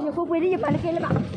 ယဖိပှ့ၤဒ်ယပာ်လၢကဲလၢၤဘၣ်.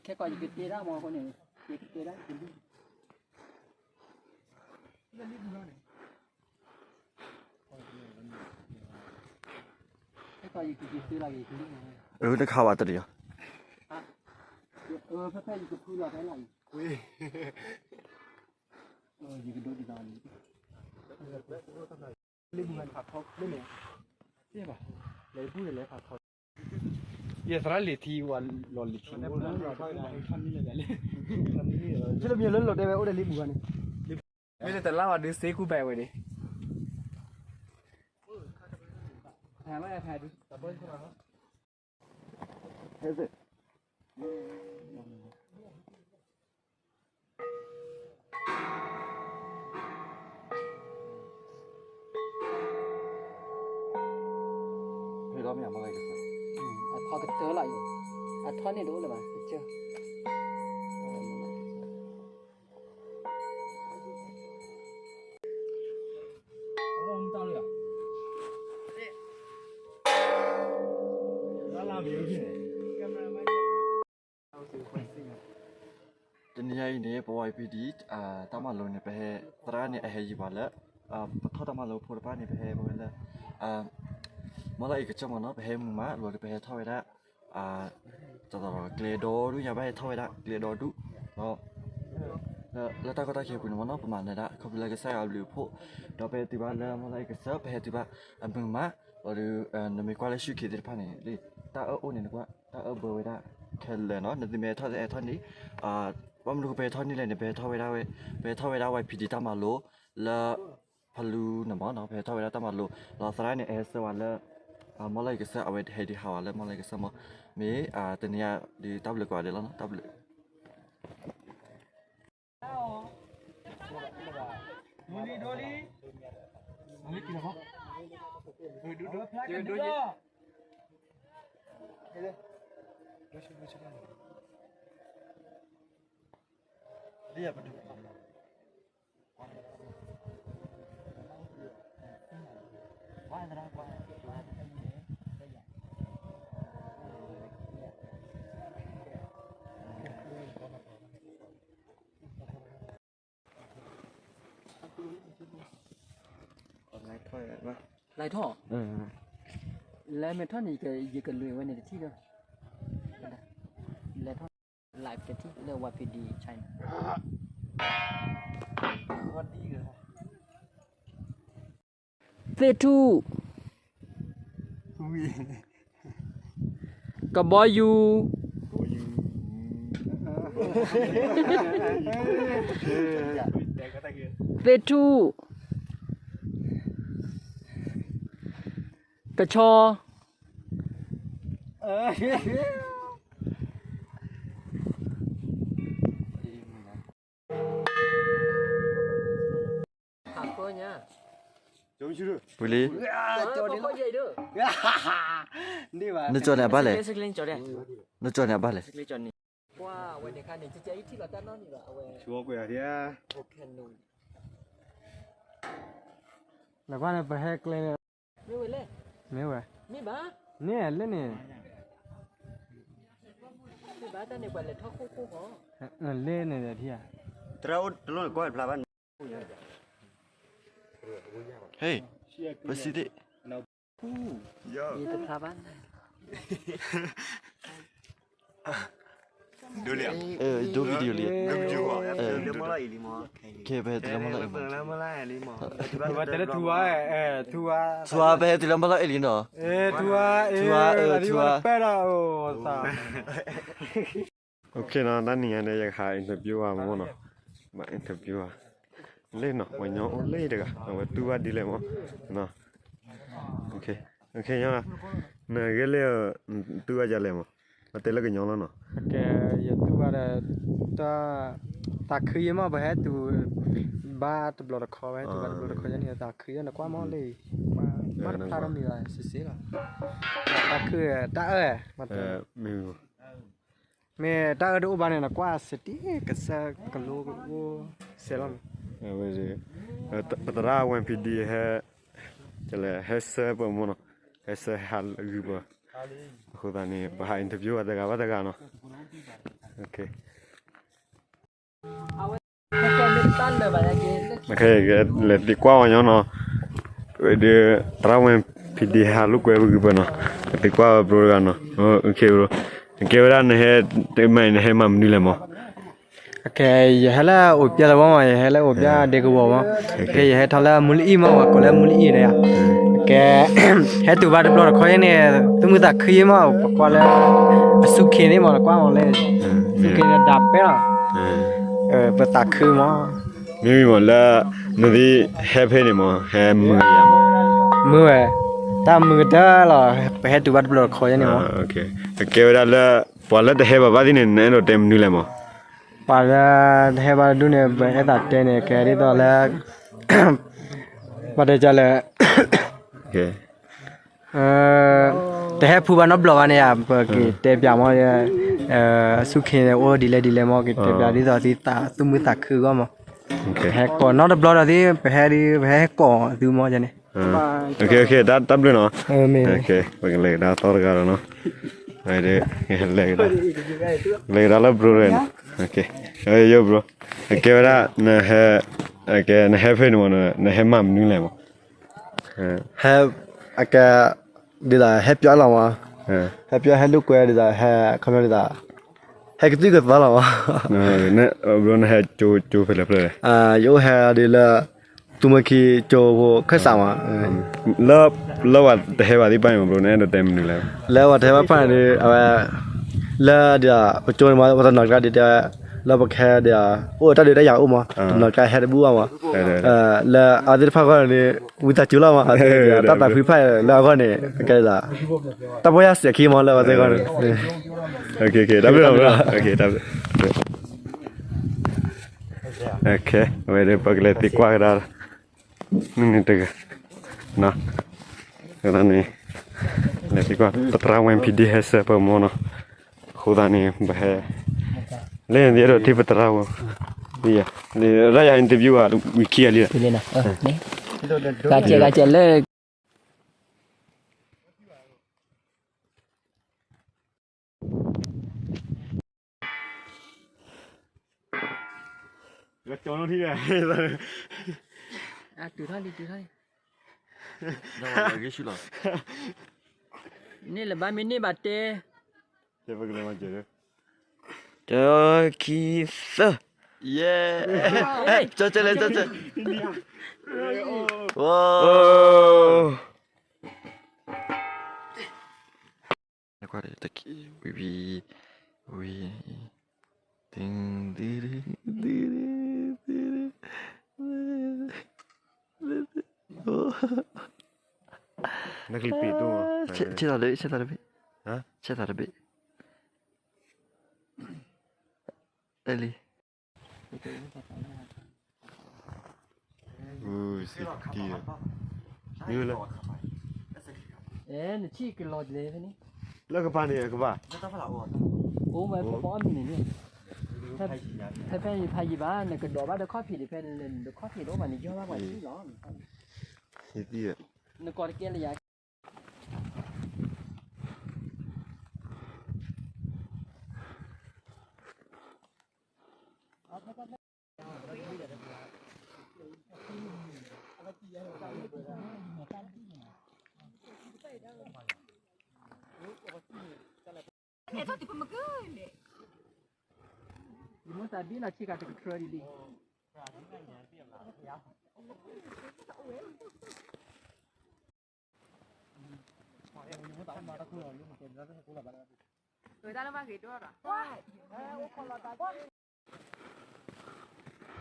ခဲကီးယကတဲဒၣ်မ့ၢ်အဃိန့ၣ်, ယကတဲဒၣ်ယကလုၢ်, ခဲကီးယကတဲလီၤယကလုၢ်, အၢ တခါဘၣ်တရံး, အၢ ဖဲဖဲယကဖုလီၤဖဲလီၤ, ယကဒိးတံၢ်လီၤ, လ့ပူၤဂၤန့ၣ်ဖးထီ, လ့န့ၣ်, ဘၣ်, လဲၤပူၤလဲၤဖးထီ, ယသရၣ်လံၤထံအိၣ်လၢ, ထံလၢမံၤလၢလီၤတဲဝဲအိၣ်ဒီးလ့ပူၤဂၤန့ၣ်, မ့ၢ်လၢတလါဝဲဒုးစ့ကူဘၣ်ဝဲန့ၣ်, ဟဲ, ဖဲလီၤမ့ၢ်အမ့ၢ်လၢကစၢ်, အထီကတၢၢ်လီၤအံၤ, အထီန့ၣ်တအိၣ်လၢၤဘၣ်, ကစၢ် တနံၤအံၤန့ၣ် ပဝဲ YPD တၢ်မၤလိန့ၣ် ပဝဲ YPD သရၣ်န့ၣ် အဟဲယံၤပှၤလၢ ပထီၣ်တၢ်မၤလိဖိတဖၣ်န့ၣ် ပဟဲပဝဲလၢ မီၢ်လၢအံၤကစၢ်မ့ၢ်နီၤ ပဟဲမုာ်မး လီၤဒီးပဟဲထီၣ်ဝဲဒၣ် ကျဲဒီဒူၣ်ညါ ပဟဲထီၣ်ဝဲဒၣ်ကျဲဒီဒူၣ် လၢတၢ်ကီတၢ်ခဲအပူၤန့ၣ်မ့ၢ်နီၤ ပမၤနၢၤဒၣ် ခီဖျိလၢကစၢ်ယွၤအဘျုးအဖှိၣ် ဒီးပဟဲတုၤဘၣ်လၢမီၢ်လၢအံၤကစၢ် ပဟဲတုၤဘၣ်အမုာ်မး လီၤဒီး နမ့ၢ်ကွၢ်လၢဆူၣ်ခ့သ့ၣ်တဖၣ်န့ၣ် တၢ်အၢၣ်အိၣ်န့ၣ် နကွၢ် တၢ်အၢၣ်ဘၢဝဲဒၣ်ခဲလၢာ်နီၤ နသုမ့ၢ်ဟဲထီၣ်ဟဲထီၣ်န့ၣ် ဘၣ်မနုၤဃိပဟဲထီၣ်န့ၣ်လဲၣ်န့ၣ် ပဟဲထီၣ်ဝဲဒၣ်ဝဲ ပဟဲထီၣ်ဝဲဒၣ် YPD တၢ်မၤလိ လၢ ဖလူန့ၣ်မ့ၢ်နီၤ ပဟဲထီၣ်ဝဲဒၣ်တၢ်မၤလိ လီၤသရၣ်န့ၣ် အဟဲဆှၢဝဲလၢ မီၢ်လၢအံၤကစၢ် အဝဲဟဲဒံးဟးဝဲလၢမီၢ်လၢအံၤကစၢ်မ့ၢ် မ့ၢ် တနံၤအံၤဒုးတၢ်ဘျုးကိးဂၤဒဲးလီၤနီၤ တၢ်ဘျုး လၢယပဒုး လဲၤထီၣ်, လဲၤမ့ၢ်ထီၣ်န့ၣ် ယကလွံၢ်ဝဲန့ၣ်တထံၣ်ဒီး, လဲၤထီၣ် live တထံၣ်လၢ ဝါဖံဒံ channel. သ့ၣ်ထူၣ်, ကဘီယူၤ, သ့ၣ်ထူၣ်, ကဆီ, ပူၤလံ, နကၠီန့ၣ်အဘၣ်လဲၣ်, နကၠီန့ၣ်အဘၣ်လဲၣ်. နကွၢ်န့ၣ် ပဟဲကျဲန့ၣ်, မ့ၢ်ဝဲ, မ့ၢ်ဘၣ်, န့ၣ်လၢန့ၣ်, မ့ၢ်ဘၣ်တၢ်န့ၣ် ပှၤလဲၤထီၣ်ခိၣ်ခိၣ်ဃီ, လၢန့ၣ်ဒီးထံၣ်ဧါ, တရၣ်အိၣ်တလိၣ်န့ၣ်ကွၢ်ဖျါဘၣ်န့ၣ်, ဟ့ၣ်, ပစံးသ့ၣ် ယတဖျါဘၣ်န့ၣ်, ဒိလံ, ဒိ video လံ, ကဲ ပဟဲတုၤလၢမီၢ်လီၤအဲၣ်လံမီၢ်, ပဟဲတုၤလၢမီၢ်လီၤအဲၣ်လံနီၤ, ထူဝါ, ထူဝါ, ပအဲၣ်ဒိး, OK နီၤ, တနံၤညါန့ၣ် ယကဟး interview ဝဲမီၢ်နီၤ, ဘၣ် interview ဝဲ, လ့ၣ်နီၤ, ပှၤညီအိၣ်လ့ၣ်တဂၤ အဝဲတူၢ်ဘၣ်ဒ်လဲၣ်မီၢ်, OK, နဂ့ၤလၢ တူၢ်ဘၣ်ဒ်လဲၣ်မီၢ်, ပတဲလၢကညီလီၤနီၤ, ယတူၢ်ဘၣ်ဒီး သးခုယဲမီၢ်, ပဟဲတုၤဘါတဘျီတခီ, ပဟဲတုၤဘါတဘျီတခီယဲန့ၣ် သးခုယဲ နကွၢ်မီၢ်လၢ, ဘၣ်တဖျါထီၣ်မံၤဘၣ်စ့စ့လီၤ, သးခုတၢ်အၢၣ်, မ့ၢ်တၢ်အၢၣ်တအိၣ်ဘၣ်န့ၣ် နကွၢ်စတံကစၢ်ကလိအိၣ်စဲးလီၤ, ပသရၣ် ဝဲၢ်ဖံဒံ ဟဲ, ဟဲဆၢပှၤမီၢ်နီၤ, ဟဲဆၢဟးဂုာ်ပှၤ, အဃိသတးန့ၣ် ပဟး interview ဝဲတဂၤဘၣ်တဂၤနီၤ, ခဲအံၤ လဲၤသံကွၢ်ဝဲညီနီၤ, ဝဲဒၣ် သရၣ် ဝဲၢ်ဖံဒံ ဟးလိာ်ကွဲပဂုာ်ပှၤနီၤ, သံကွၢ်ဝဲ bro တဂၤနီၤ, OK bro, ကဲဝဲဒၣ်နဟဲ, တမ့ၢ်နဟဲမၤမနုၤလဲၣ်မီၢ်, ကဲ ယဟဲလၢအိၣ်ပျဲလီၤမီၢ်, ယဟဲလၢအိၣ်ပျဲဒ့ကဝီၤမီၢ်, ကဲ ယဟဲထီၣ်လၢမူလအံၣ်မီၢ်, ပှၤကိးလၢမူလအံၣ်ဒီးယၤ, ကဲ ဟဲတုၤဘါတဘျီတခီယဲန့ၣ် သူၣ်မုာ်သးခုယဲမီၢ်, ပကွၢ်လၢ အဆူၣ်ခ့န့ၣ်မီၢ်, နကွၢ်မီၢ်လၢ ဆူၣ်ခ့န့ၣ်ဒၣ်ပဲလီၤ, ပသးခုမီၢ်, မ့မ့ၢ်မီၢ်လၢ နသ့ၣ်ဟဲဖဲန့ၣ်မီၢ် ဟဲမုာ်ယၤမီၢ်, မုာ်ဝဲ, တၢ်မုာ်ကတၢၢ်လီၤ, ပဟဲတုၤဘါတဘျီတခီယဲန့ၣ်မီၢ်, ကဲဝဲဒၣ်လၢ ပှၤလၢတဟဲဘၣ်ဘၣ်သ့ၣ်န့ၣ် နအဲၣ်ဒိးတဲမနုၤလဲၣ်မီၢ်, ပှၤလၢတဟဲဘၣ်တဒူၣ်န့ၣ် ပအဲၣ်သးတဲန့ၣ် ကဲဒ်သိးလၢ ပှၤတဲကလဲၣ်, တဟဲဖုးဘၣ်နီတဘျီဘၣ်န့ၣ်ဧါ, ပက့ၤတဲပၠးမီၢ်, ဆူၣ်ခ့န့ၣ် အိၣ်ဒ်လဲၣ်ဒ်လဲၣ်မီၢ်, က့ၤတဲပၠးဒ်သိးသုသးသူၣ်မုာ်သးခုအဂီၢ်မီၢ်, ဟဲကိးနီတဘျီဒီးသ့ၣ် ပဟဲဒ် ပဟဲကိးသုမီၢ်န့ၣ်, တၢ်ဘျုးနီၤ, ပကလဲၤကဒါသီတဂၤဒီးနီၤ, လဲၤကဒါလၢ bro တဂၤနီၤ, ယိ bro, ကဲဝဲဒၣ် နဟဲဖဲန့ၣ်မီၢ် နဟဲမၤမနုၤလဲၣ်မီၢ်, ဟဲ, အကဲ, ဒ်သိးဟဲပၠီလီၤမီၢ်, ဟဲပၠီဟဲလိာ်ကွဲဒ်သိးဟဲ, ခီပညီဒ်သိး, ဟဲကသုၣ်ကသီလီၤမီၢ်, bro နဟဲကၠိဖဲလဲၣ်ဖဲလဲၣ်, ယအိၣ်ဟဲဒ်လၢ သုးမုၢ်ခံကၠိဖိခၢၣ်စးမီၢ်, လၢပှၤတဟဲဘၣ်သ့ၣ်တဖၣ်န့ၣ် bro နအဲၣ်ဒိးတဲမနုၤလဲၣ်, လၢပှၤတဟဲဘၣ်တဖၣ်န့ၣ်ဒီး အဝဲ လၢဒ် ပကၠိန့ၣ်မီၢ် ပတနီၤကျါဒ်တဲ, လၢပကဟဲဒ်, အိၣ်တၢ်ဒုးတၢ်ယၤအိၣ်မီၢ်, တနီၤကျါဟဲတဘူၣ်ဘၣ်မီၢ်, လၢအဝဲသ့ၣ်တဖၣ်ဃီန့ၣ် ဝံသးစူၤလီၤမီၢ်, တၢ်သးဖှံတဖၣ်လၢအဂီၢ်န့ၣ် ကဲဒ်, တၢ်ပီၢ်ယၢ်စဲးခံမီၢ်လၢအဝဲသ့ၣ်ဃီန့ၣ်, တၢ်ဘျုး, အဝဲဒၣ်ပကလဲၤသံကွၢ်ကဒါ န့ၣ်တဂၤ, န့ၣ်, လဲၤသံကွၢ် ပသရၣ် ဝဲၢ်ဖံဒံ ဟဲဆၢပှၤမီၢ်နီၤ, အဃိသတးန့ၣ် ပဟဲ, လၢန့ၣ်သ့ၣ်အဲၣ်ဒိးထံၣ်ပသရၣ်ဝဲ, ရၣ်ယၤ interview ဝဲ ဝံၤခံဂၤလံ, ဂၤကဲးဂၤကဲးလၢ, ကၠီနီၣ်ထံၣ်လဲၣ်, အတုၤထီၣ်လံ တုၤထီၣ်လံ, န့ၣ်လၢၤဘၣ် မ့ၢ်န့ၢ်ဘၣ်တဲ, တၢ ခံ သၢ, ယဲ, ကၠီကၠီလဲၣ် ကၠီကၠီ, ဝီ ဝံၤ ဝံၤ ဝံၤ, နကလံၤပ့ၤဒိၣ်, ဆဲးသးတဘ့ၣ်, ဆဲးသးတဘ့ၣ်, အဲလံ နဆံၣ်ကလီၤလဲၣ်ဖဲန့ၣ်, လၢကပၤန့ၣ် အကဘၣ်, အိၣ်ဝဲပအီၣ်မံၤန့ၣ်, ဖဲဖဲယဖးယံၤဘၣ် နကဒိးဘၣ်ဒီးခီၣ်ဖံးဒံး ဖဲနဒီးခီၣ်ဖံးတအိၣ်ဘၣ် နယီၢ်ဘၣ်ပှၤဆံၣ်လီၤ, နကိးတကဲလၢယၤ ယမိၢ်သးဘံၣ်လီၤဆ့ကၤတကထြၢဒ်လ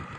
ံ.